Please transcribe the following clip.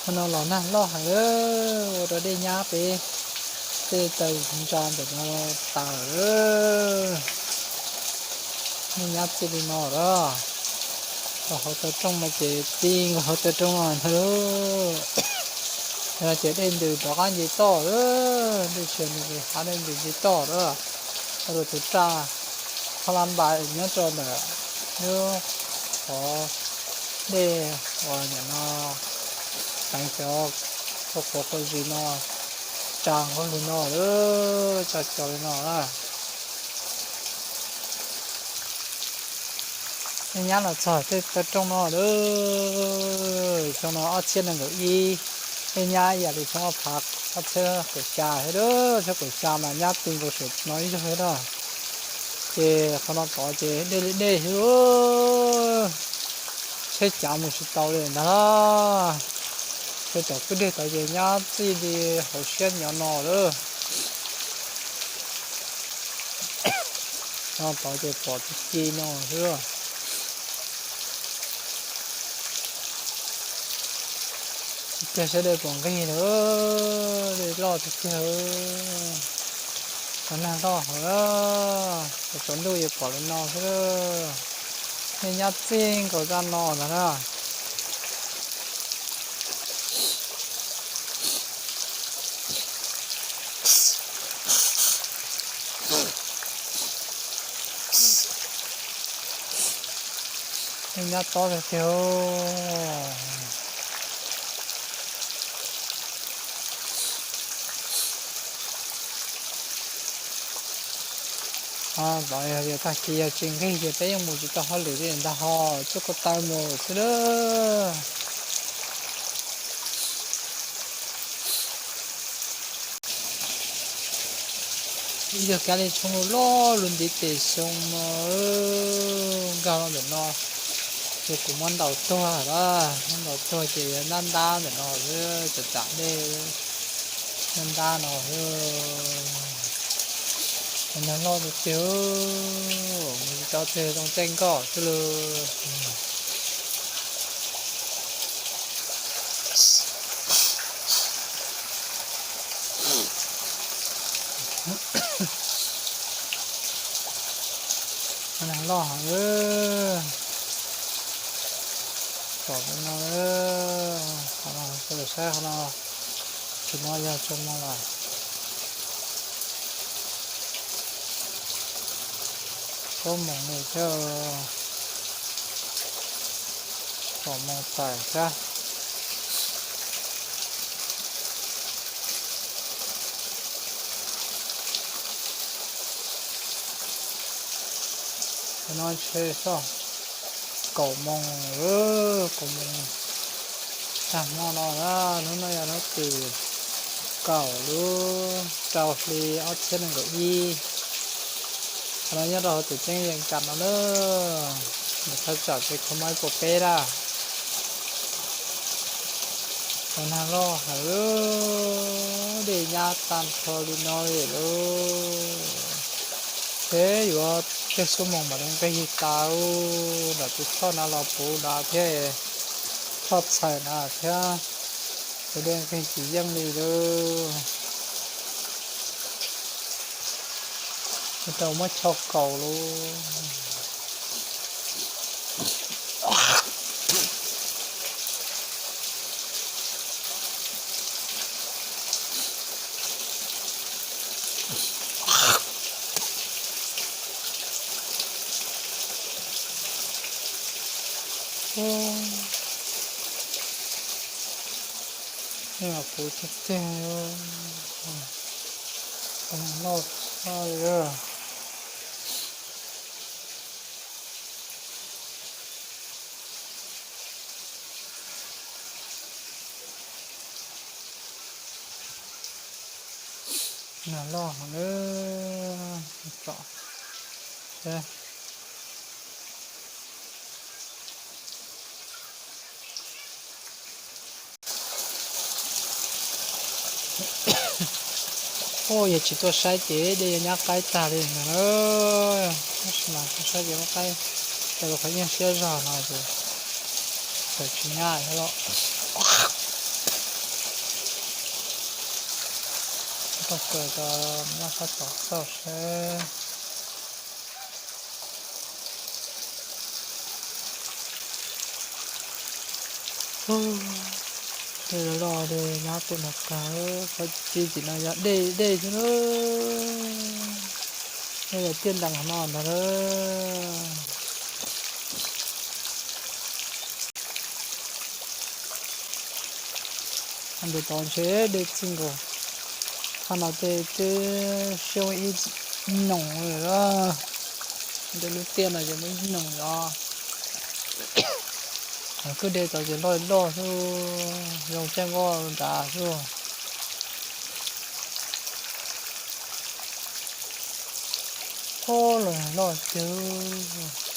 No los nag loj heev, ua rau dej nyab peb tej taw ntsa ntawm no tas lawm. Dej nyab txij li no lawm. Los hauv taw rooj no ces txij nkaus hauv taw rooj no ntag lauj. Yog no ces dej ntws rov qab nce toj lawm, dej tsis nce qab, dej ntws nce toj lawm. Ua rau tus raj Phab Lab Npas nyob rau ntawm lub qhov dej uas nim no teev cov qhuav qhuav zis no tsa nkaus li no lawm, tsa cov li no na. Dej nyab los txog tej taw rooj no lawm, xyoo no ob txhiab nees nkaum ib, dej nyab ib yam li xyoo ob phav ob txhiab kaum xya thiab lawm, xyoo kaum xya mas nyab txij nkaus saum no ib zaug thiab na. Ces qhov no tod ces dej li dej xwb, tsheb cav mus tsis tau li ntag. Ces tom kwj deg tod ces nyab txij li hauv siab nyob no lawm. No tod ces pom ci ci no xwb. Tiag tiag sab dej pom nqig lawm, dej loj tiag tiag. Tsaus nag loj heev, tsaus ntuj yuav pom li no xwb. Nej nyab txij nkaus zaj no ntag na. Nej nyab tob tiag tiag. Tag kis yog tsis nqig ces peb yeej mus tsis tau hauj lwm li ntag, ho tsuj ko taw mus xwb lawm. Ib yog kav li tshoob loj loj lug ntiv tes xyoo no nkag los ntawm no, ces kuv muab ntaus tuag lawm, muab ntaus tuag ces yuav ntab ntab ntawm no xwb, tsam tsam dej ntab ntab no xwb. Nag loj tiag tiag, mus tsis tau twg, zoo caij nkoj xwb lawm. Nag loj heev, pom no, qhov no, saib qhov no, tus no yog tsob moos lawm. Tsob moos li thiab, pom moos tawm thiab. Qhov no ntshe txog kaum moos, kaum moos tag hmo no na, hnub no yog hnub tim kaum lub rau hli ob txhiab nees nkaum ib. Qhov no nyob rau hauv tiam ceeb Yees Kas no na, nws thaj tsam ces kho mob ib puas peb na. Tsaus nag loj heev, dej nyab tag nrho li no li lauj. Peb yuav tej xuab moos mam li nqig tas, nram tus choj na los puv na thiab, choj txhais na thiab, ces dej nqig tsis yeej li lauj. Ua rau muab chau kaus lauj. Puv tiag tiag, loj tshaj li. Nag loj heev, tsom seb. Ua yog tsis tuaj saib ces dej yuav nyab qaib tag li no na. Tab sis mas tuaj saib ces muab qaib, cas lus qhov yeej siab zog no ces txawm tsis nyab thiab los. Tog kawm rau nyob sab tod xauj seb. Dej loj dej nyob tej no kawg, qhov tsis tim no yog dej dej xwb. Yog tiaj ntees no ntag. Ntu tod ntshe dej txij nkaus. Qhov no tej twb siab muaj ib noog lawm. Ntawm lub tiaj no ces muaj ib noog os. Kwj deg tod ces loj loj xwb, zoo caj nkoj nrad xwb. Ub, los loj tiag.